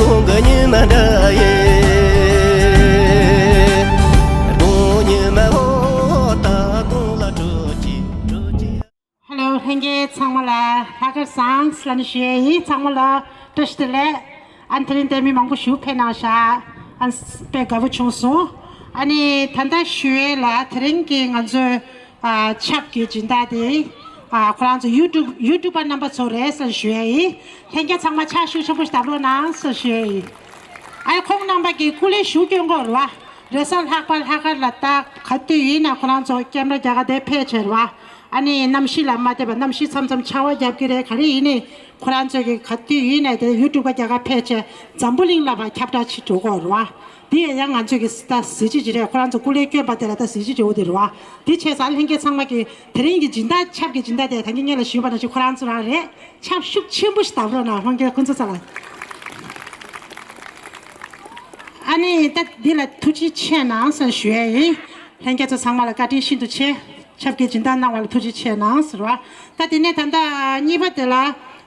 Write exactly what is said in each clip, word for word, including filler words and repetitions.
ཁོང་གི་ཉི་མ་འདྲ་ཡིན། དགོང་ཉི་མ་འོ་ད་དགོང་ལ་དྲོ་གི་དྲོ་གི། ཧེ་ལོ། ལྷན་རྒྱས་ཚང་མ་ལ་ལྷག་དཀར་བཟང་ལ་ནི་ཞུ་ཡས་ཡིན། ཚང་མ་ལ་བཀྲ་ཤིས་བདེ་ལེགས། ཨ་ནི་དེ་རིང་འདིར་མི་མང་པོ་ཞིག་ཕེབས་གནང་ཤག་ཨ་ནི་དཔེ་དགའ་པོ་བྱུང་སོང་། ཨ་ནི་ད་ལྟ་ཞུ་ཡས་ལ་དེ་རིང་གི་ང་ཚོའི་ཨ་ཆབ་ཀྱི་སྦྱིན་བདག་དེ་ཨ་ཁོ་རང་ཚོ་ཡུ་ཊུབ་ཡུ་ཊུབ་པ་རྣམ་པ་ཚོ་རེད་ཟེར་ཞུ་ཡས་ཡིན། ལྷན་རྒྱས་ཚང་མ་ཕྱག་ཤུགས་ཆེན་པོ་ཞིག་བརྡབ་རོགས་གནང་ཟེར་ཞུ་ཡས་ཡིན། ཨ་ནི་ཁོང་རྣམ་པ་གིས་སྐུ་ལས་ཞུ་སྐྱོན་དགོས་རེད་བ། རེས་གཟའ་ལྷག་པ་ལྷག་དཀར་ལ་ད་ག་དུས་ཡིན་ན་ཁོ་རང་ཚོ་ཀེམ་ར་རྒྱག་ག་དེ་ཕེབས་བྱས་རེད་བ། ཨ་ནི་གནམ་གཤིས་ལ་མ་བལྟས་པ་གནམ་གཤིས་མཚམས་མཚམས་ཆར་པ་རྒྱབ་ཀྱི་རེད། ག་རེ་ཡིན་ནའི་ཁོ་རང་ཚོ་གིས་ག་དུས་ཡིན་ན་དེ་ཡུ་ཊུབ་པ་རྒྱག་ག་ཕེབས་བྱས་འཛམ་བུ་གླིང་ལ་བ་ཁྱབ་བསྒྲགས་བྱེད་འགྲོ་གི་རེད་བ། དེ་ཡང་ང་ཚོས་ཀྱི་ད་གཟི་བརྗིད་ཅིག་རེད། ཁོ་རང་ཚོ་སྐུ་ལས་བསྐྱོན་པ་དེ་ལ་ད་གཟི་བརྗིད་འདྲ་བོ་དེ་རེད་བ། དེ་བྱས་ཙང་ལྷན་རྒྱས་ཚང་མ་གིས་དེ་རིང་གི་སྦྱིན་བདག་ཆབ་ཀྱི་སྦྱིན་བདག་དེ་ད་གིན་སྔོན་ལ་ཞུས་པ་ནང་བཞིན་ཁོ་རང་ཚོ་རང་རེད། ཆབ་ཤུགས་ཆེན་པོ་ཞིག་བརྡབ་རོགས་གནང་། ཧོན་གྱི་ཁོ་ཚོ་ཚ་ལ། ཨ་ནི་ད་འདི་ལ་ཐུགས་རྗེ་ཆེ་གནང་ཟེར་ཞུ་ཡས་ཡིན། ལྷན་རྒྱས་ཚོ་ཚང་མ་ལ་བཀའ་དྲིན་ཤིན་ཏུ་ཆེ། ཆབ་ཀྱི་སྦྱིན་བདག་གནང་བ་ལ་ཐུགས་རྗེ་ཆེ་གནང་ཟེར་བ། ད་དེ་ནས་ད་ལྟ་གཉིས་པ་དེ་ལ་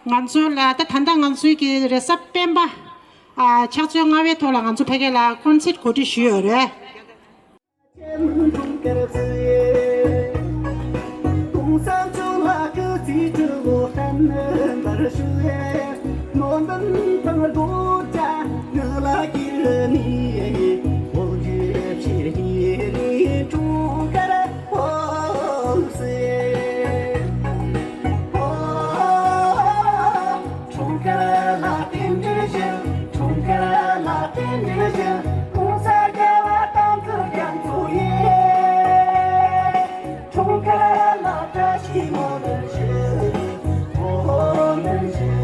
ང་ཚོ་ལ་ད་ད་ལྟ་ང་ཚོའི་གི་རེས་གཟའ་སྤེན་པ་ཨ་ཕྱག་ཚོད་ལྔ་པའི་ཐོག་ལ་ང་ཚོ་ཕ་གི་ལ་ཀོན་སེཊ་གོ་སྒྲིག་ཞུས་ཡོད་རེད། འཁྲུངས་སྐར་ལ་རྟེན་འབྲེལ་ཞུ། འཁྲུངས་སྐར་ལ་རྟེན་འབྲེལ་ཞུ། གོང་ས་རྒྱལ་བ་དམ་འཛིན་རྒྱ་མཚོ་ཡི། འཁྲུངས་སྐར་ལ་བཀྲ་ཤིས་སྨོན་འདུན་ཞུ། སྨོན་འདུན་ཞུ།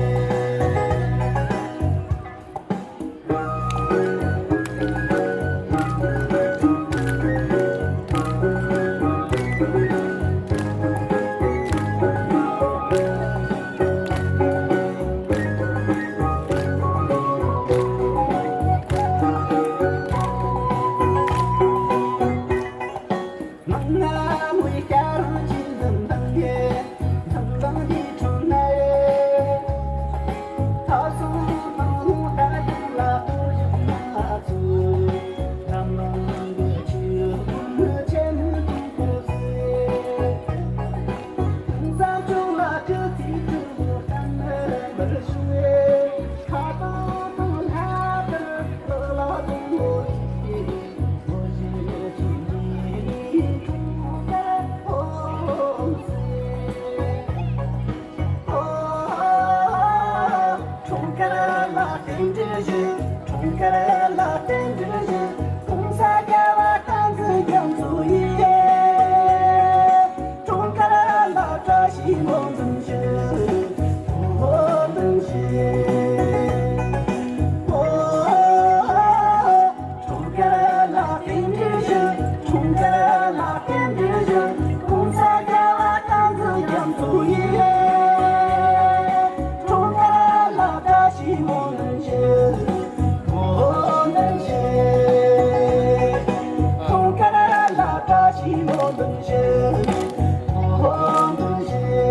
འཁྲུངས་སྐར་ལ་རྟེན་འབྲེལ་ཞུ། འཁྲུངས་སྐར་ལ་རྟེན་འབྲེལ་ཞུ། གོང་ས་རྒྱལ་བ་དམ་འཛིན་རྒྱ་མཚོ་ཡི། འཁྲུངས་སྐར་ལ་བཀྲ་ཤིས་སྨོན་འདུན་ཞུ། སྨོན་འདུན་ཞུ། འཁྲུངས་སྐར་ལ་རྟེན་འབྲེལ་ཞུ། འཁྲུངས་སྐར་ལ་རྟེན་འབྲེལ་ཞུ། གོང་ས་རྒྱལ་བ་དམ་འཛིན་རྒྱ་མཚོ་ཡི། འཁྲུངས་སྐར་ལ་བཀྲ་ཤིས་སྨོན་འདུན་ཞུ། སྨོན་འདུན་ཞུ། འཁྲུངས་སྐར་ལ་བཀྲ་ཤིས་སྨོན་འདུན་ཞུ། སྨོན་འདུན་ཞུ།